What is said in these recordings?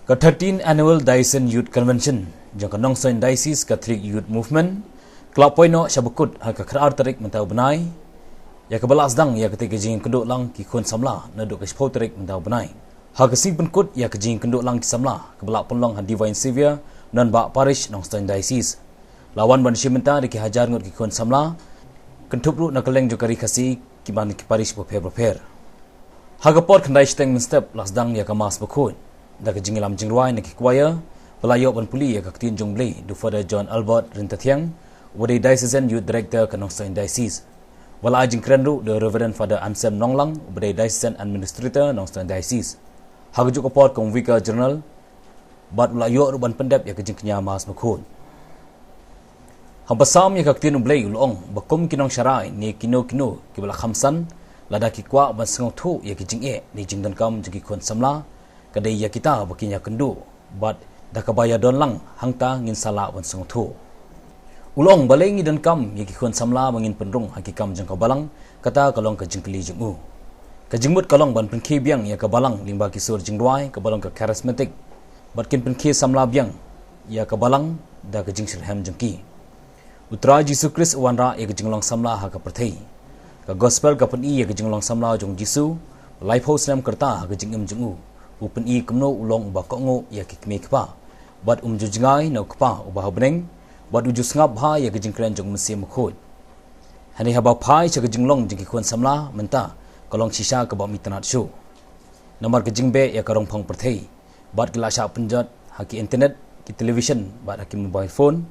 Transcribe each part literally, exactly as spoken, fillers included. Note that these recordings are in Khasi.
Ka thirteen Annual Diocesan Youth Convention jong ka Nongstoiñ Diocese Catholic Youth Movement ka la poi noh sha ba kut ha ka khatar tarik mynta u bnai, ïa kaba la sdang ïa katei ka jingkynduh lang ki khun samla naduh ka shiphew tarik mynta u bnai. Ha ka sngi pynkut ïa ka jingkynduh lang ki samla kaba la pynlong ha Divine Saviour, Nonbah Parish, Nongstoiñ Diocese, la wan ban shim bynta da ki hajar ngut ki khun samla, kynthup ruh na kylleng jong ka Ri Khasi kiba na ki parish bapher bapher. Ha ka por khyndai shiteng mynstep la sdang ïa ka Mass bakhuid. Da ka jingïalam jingrwai na ki choir, ba la ïoh ban pule ïa ka ktien jong U Blei da u Father John Albert Ryntathiang, uba dei Diocesan Youth Director ka Nongstoiñ Diocese. Ba la ai jingkren ruh da u Reverend Father Anselm Nonglang, uba dei Diocesan Administrator Nongstoiñ Diocese. Ha kajuh ka por kum u Vicar General, bad u la ïoh ruh ban pyndep ïa ka jingkñia Mass bakhuid. Haba sam ïa ka ktien U Blei, u la ong ba kum ki nongsharai ne kino kino kiba la kham san, lada ki kwah ban sngewthuh ïa ki jingeh ne jingdonkam jong ki khun samla, ka dei ïa kita ba kin ïakynduh, bad da kaba ïadon lang hangta ngin sa lah ban sngewthuh. U la ong balei ngi donkam ïa ki khun samla ba ngin pynrung ha ki kam jong ka Balang, kata ka long ka jingkylli jong u. Ka jingmut ka long ban pynkhie biang ïa ka Balang lyngba ki sur jingrwai kaba long ka charismatic, bad kin pynkhie samla biang ïa ka Balang da ka jingshitrhem jong ki. U Trai Jisu Khrist u wanrah ïa ka jinglong samla ha ka pyrthei. Ka Gospel ka pyni ïa ka jinglong samla jong u Jisu, laiphew snem ka rta ha ka jingim jong u. U pyni kumno u long uba kohnguh ïa ki kmie kpa, bad um ju jngai na u Kpa uba ha bneng, bad u ju sngap bha ïa ka jingkren jong u Mynsiem Bakhuid. Hynrei haba phai sha ka jinglong jong ki khun samla mynta, ka long shisha kaba ym itynnad shuh. Namar ka jingbeh ïa ka rongphong pyrthei, bad ki la shah pynjot ha ki internet, ki television, bad ha ki mobile phone.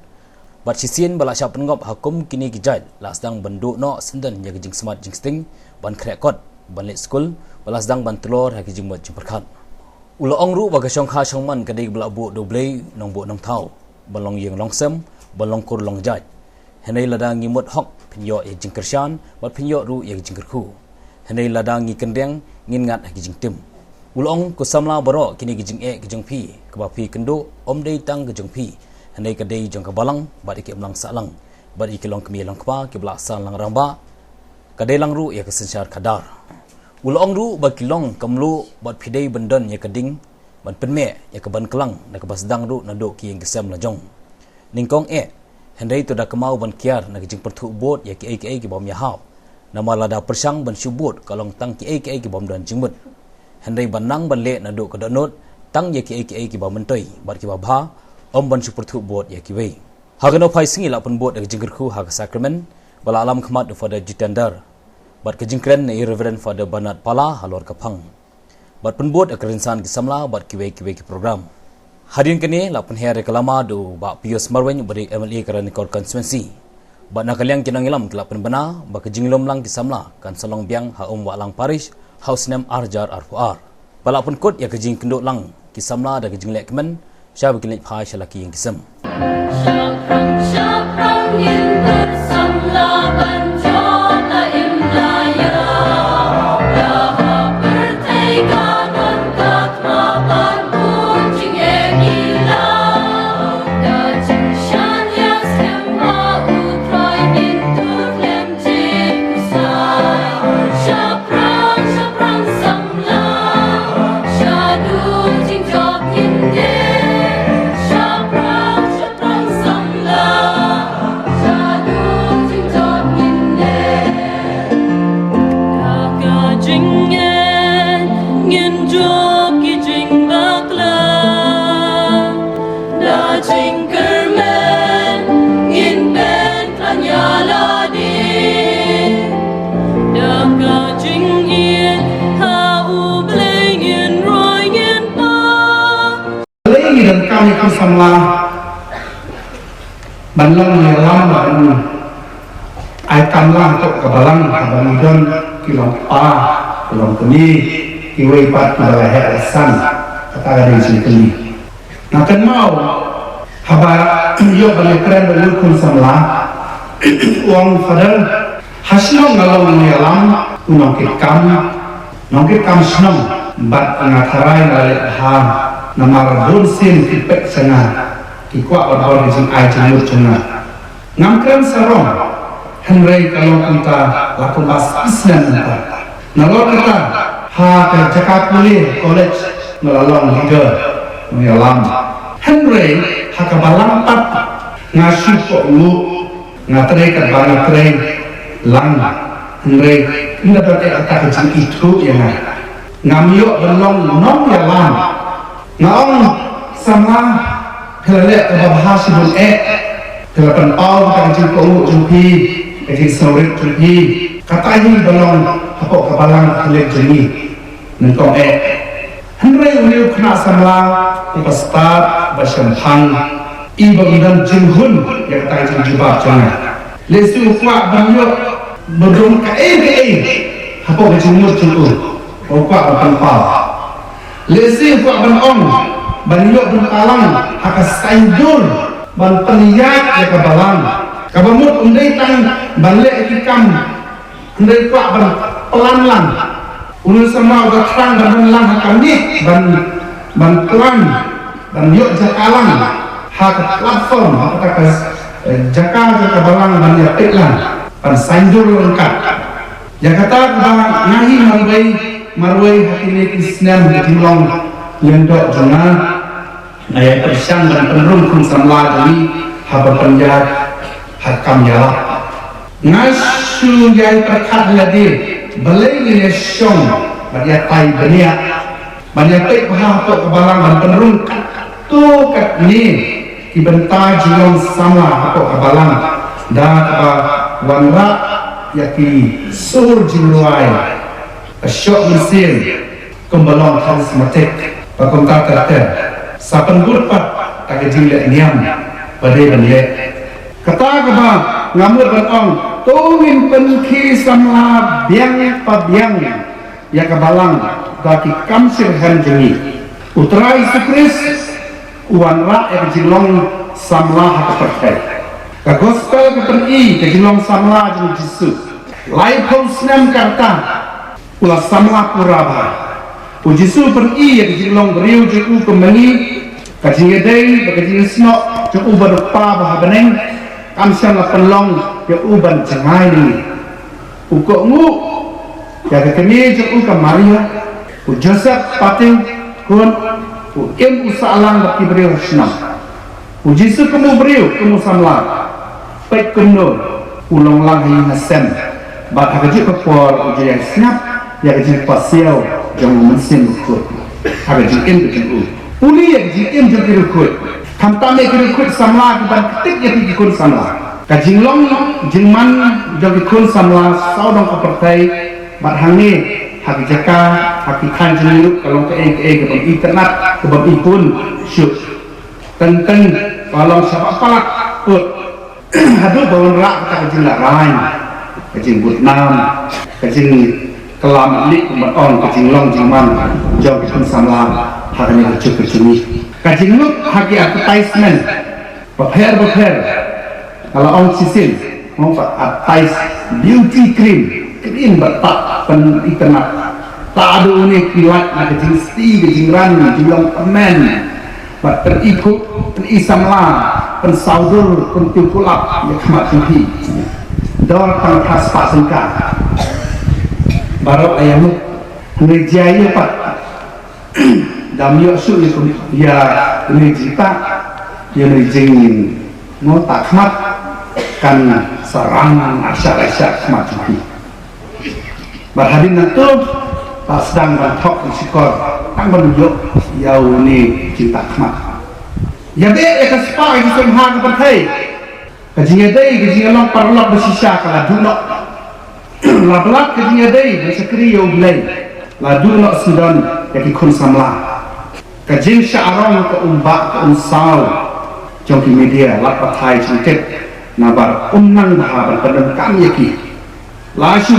Bad shisien ba la shah pynngop ha kum kine ki jait, la sdang ban duh noh syndon ïa ka jingsmat jingsting, ban khreh kot, ban leit skul, ba la sdang ban tlor ha ki jingmut jingpyrkhat. U la ong ruh ba ka shongkha shongman ka dei ba la buh da U Blei, nongbuh nongthaw, ban long ïing long sem, ban long kur long jait. Hynrei lada ngi mut hok, phin ïoh ïa ka jingkyrshan, bad phin ïoh ruh ïa ka jingkyrkhu. Hynrei lada ngi kyndiang, ngin ngat ha ki jingtim. U la ong, ko samla baroh, kine ki jingeh ki jong phi, kaba phi kynduh, ym dei tang ka jong phi. Hynrei ka dei jong ka Balang, bad ïa ki imlang sahlang, bad ïa ki longkmie longkpa, kiba la san lang rangbah. Ka dei lang ruh ïa ka synshar khadar. U la ong ruh ba ki long ka mluh, bad phi dei ban don ïa ka ding, ban pynmih ïa ka ban klang, na kaba sdang ruh naduh ki ïing ki sem la jong. Nyngkong eh, hynrei to da kynmaw ban kiar na ka jingpyrthuh bud ïa kiei kiei kiba ym ïahap. Namar lada pyrshang ban shu bud ka long tang kiei kiei kiba ym don jingmut. Hynrei ban nang ban leh naduh ka dohnud, tang ïa kiei kiei kiba myntoi, bad kiba bha, ym ban shu pyrthuh bud ïa kiwei. Ha kano phai sngi la pynbud ïa ka jingkyrkhu ha ka sakramen, ba la lam khmat u Father Jitendra. Bad ka jingkren na i Reverend Father Bernard Pala halor ka phang. Bad pynbud ïa ka rynsan ki samla bad kiwei kiwei ki program. Hadien kane la pynher ïa ka lama da u Bah Pius Marwein uba dei M L A ka Ranikor Constituency. Bad na ka liang ki nongïalam ki la pynbna ba ka jinglum lang ki samla kan sa long biang ha Umwahlang Parish ha u snem ar hajar arphew ar. Ba la pynkut ïa ka jingkynduh lang ki samla da ka jingleh kmen, sha ba kin leit phai sha la ki ïing ki sem. Shaphrang, shaphrang ngin bud samla ban jot la im la ïap. Da ha pyrthei ka don ka thma ban bun jingeh ngi la. Da jingshaniah skhem ha U Trai ngin tur khlem jingpynsah. Shaphrang, shaphrang samla. Shaduh jingjop ngin dei. Shaphrang, shaphrang samla. Shaduh jingjop ngin dei. Da ka jingngeit ngin jop ki jingbakla. Da jingkyrmen ngin pynkylla ïa lade. Da ka jingïeit ha U Blei ngin roi ngin pang. Balei ngi donkam ïa ki samla? Ban long ïalam ban ai kam lang tok ka balang, ka balang don ki long kpa, ki long kmie, kiwei pat kiba la heh la san. Kata ka dei jingkylli. Nga kynmaw haba ïoh ban ïakren bad u khun samla, u ong, Father, ha shnong nga long nongïalam, u nongkitkam, nongkitkam shnong, bad nga tharai nga la leh bha, namar bun sien ki peit sha nga, ki kwah ban bor ki jingai jingmut jong nga. Ngam kren sarong, hynrei ka long kumta la kumba snem mynta. Nalor kata, ha ka jaka pule college nga la long leader. Nongïalam. Hynrei ha ka balang pat nga shu kohnguh, nga trei katba nga trei lang. Hynrei ynda don eh kata ka jingithuh ïa nga, ngam ïoh ban long nongïalam. Nga ong, samla, phi la leh kaba bha shibun eh. Phi la pynpaw kata ka jingkohnguh jong phi, ka jingsngewrit jong phi. Kata hi ba long hapoh ka balang Katholik jong ngi. Nyngkong eh. Hynrei une u khynnah samla uba stad, ba shemphang, i ba ym don jinghun ïa kata ka jingjubab jong nga. Lehse u kwah ban ïoh ba don kaei kaei hapoh ka jingmut jong u, u kwah ban pynpaw. Lehse u kwah ban ong ban ïoh ban balang ha ka saiñdur ban pynïaid ïa ka balang kaba mut ym dei tang ban leh ïa ki kam. Hynrei kwah ban plan lang. Une u samla u da thrang ban don lang ha ka miej ban, ban plan, ban ïoh jaka lang ha ka platform, ha kata ka, eh, jaka, jaka balang ban ïa peit lang, ban saiñdur lang kat. Ïa kata kaba nga hi marwei marwei ha kine ki snem ka jinglong lyngdoh jong nga. Nga ïai pyrshang ban pynrung khun samla jong ngi haba pynïaid ha ka kam ïalap. Nga shu ïai pyrkhat ha lade balei ngin ïa shong ban ïatai bniah, ban ïa peit bha hapoh ka balang, ban pynrung katto katne ki bynta jinglong samla hapoh ka balang da kaba wanrah ïa ki sur jingrwai, ka shoh mynsiem, kumba long charismatic, ba kumta ter ter. Sa pynbud pat da ka jingleh niam ba dei ban leh. Kata kaba nga mut ban ong, to ngin pynkhie samla biang pa biang ïa ka balang da ki kam shitrhem jong ngi. U Trai Jisu Khrist u wanrah ïa ka jinglong samla ha ka pyrthei. Ka gospel ka pyni ka jinglong samla jong u Jisu. Laiphew snem ka rta u la samla pura bha. U Jisu u pyni ïa ka jinglong briew jong u kum ma ngi, ka jingïadei bad ka jingïasnoh jong u bad u Kpa ba ha bneng kam shym la pynlong ïa u ban jngai na ngi. U kohnguh ïa ka kmie jong u ka Maria, u Joseph pateng khun, u im u sahlang bad ki briew ha shnong. U Jisu kum u briew, kum u samla, peit kumno u long lang ha ïing ha sem. Bad ha kajuh ka por u ju ïai sngap ïa ka jingpasiaw jong u Mynsiem Bakhuid ha ka jingim ka jong u. Pule ïa ka jingim jong ki riewkhuid. Khamtam ïa ki riewkhuid samla ki ban ktik ïa ki khun samla. Ka jinglong jingman jong ki khun samla sawdong ka pyrthei, bad hangne ha ki jaka, ha ki thaiñ jong ngi ruh ka long kaei kaei kaba ym itynnat, kaba ym ibun shuh. Teng teng ba long shaba palat put. Haduh ba wanrah kata ka jinglehrain, ka jingbudnam, ka jingkylla matlieh, kumba ong, ka jinglong jingman jong ki khun samla ha kane ka juk ka jong ngi. Ka jinglut ha ki advertisement bapher bapher, nga la ong shisien, mo, ba advertise beauty cream, cream ba tah pynitynnat. Tah haduh une ki lait na ka jingsti, ka jingran, jinglong tymmen, bad pyni phuh, pyni samla, pynsawdur, pyntiew kulap ïa ka khmat jong phi. Dor tang phra spah tyngka. Baroh la ïa mut. Hynrei jia ïa pat, dam ïoh shuh ïa kum ïa une jingtah, ïa une jing, mo, tah khmat, kan sa rang arshah arshah khmat jong phi. Bad hadien nangto la sdang ban thok shukor tang ban ïoh ïa une jingtah khmat. Ïa beh ïa ka spah ka jingsngewbha ka pyrthei. Ka jingïadei, ka jingïalong paralok ba shisha ka la duh noh. La palat ka jingïadei ban shakri ïa U Blei. La duh noh syndon ïa ki khun samla. Ka jingshah rong ka um bah ka um saw jong ki media, lad pathai jingtip, namar um nang bha ban pyndonkam ïa ki. La shu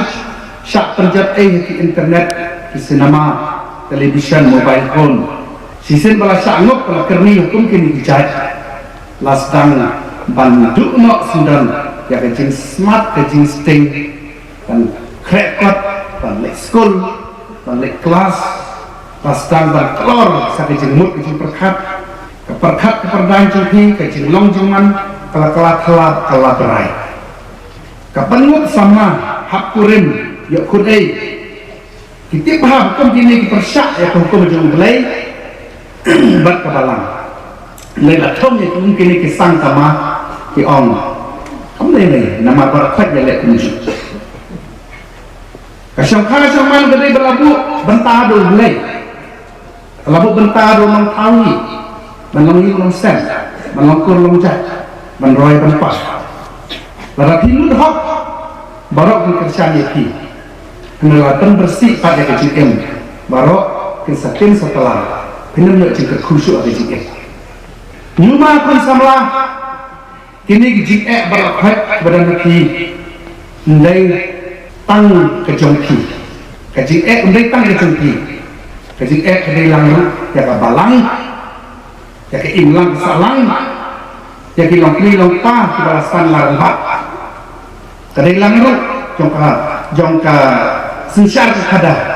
shah pynjot ei ha ki internet, ki cinema, television, mobile phone. Shisien ba la shah ngop, la kyrni kum kine ki jait, la sdang ban duh noh syndon ïa ka jingsmat, ka jingsting, ban khreh kot, ban leit skul, ban leit klas, la sdang ban klor sa ka jingmut, ka jingpyrkhat, ka pyrkhat ka pyrdaiñ jong phi, ka jinglong jingman ka la, ka la, ka la, ka la brai. Ka pynnguh samla hap kurim ïoh khun ei. Ki tip bha ba kum kine ki pyrshah ïa ka hukum jong U Blei. bad ka balang. Hynrei la thom ïa ki um kine ki sang kama ki ong, kam dei ne namar ba khot ïa leh kumjuh. Ka shongkha shongman ka dei ba la buh bynta da U Blei. Ka la buh bynta da U Nongthaw hi ban long ïing long sem, ban long kur long jait, ban roi ban pah. Lada phi mut hok, baroh kin kyrshan ïa phi. Hynrei la pynbeit pat ïa ka jingim, baroh kin sa tim sa tlang. Phin ym ïoh jingkyrkhu shuh ha ka jingim. Ngi ma khun samla, kine ki jingeh baroh khoit ba don ha phi, ym dei tang ka jong phi. Ka jingeh ym dei tang ka jong phi. Ka jingeh ka dei lang ruh ïa ka balang, ïa ka imlang ka sahlang, ïa ki longkmie longkpa kiba la san la rangbah. Ka dei lang ruh jong ka, jong ka synshar ka khadar.